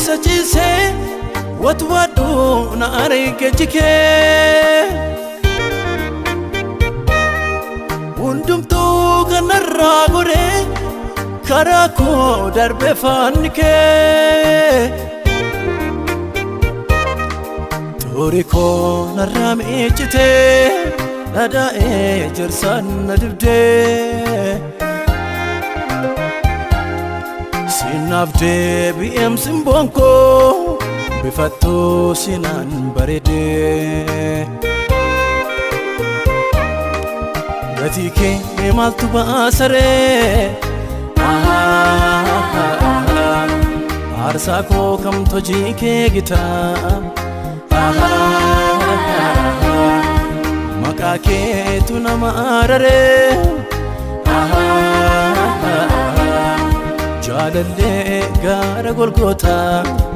keessa ciisee watwaadhu na arge jikee. Hundumtuu kanarraa goree karaa koo darbe faanni kee. Xurii koo narraa miiccitee dhadhaa'ee jirsaan na dibdee. Sinaaf deebi'eem simboon koo bifattuu sinaan bareedee. Gatii kee maaltu baasaree? Aarsaa koo kamtu hojii kee gitaa? Maqaa keetu nama araree? Jaalallee gaara Golgootaa.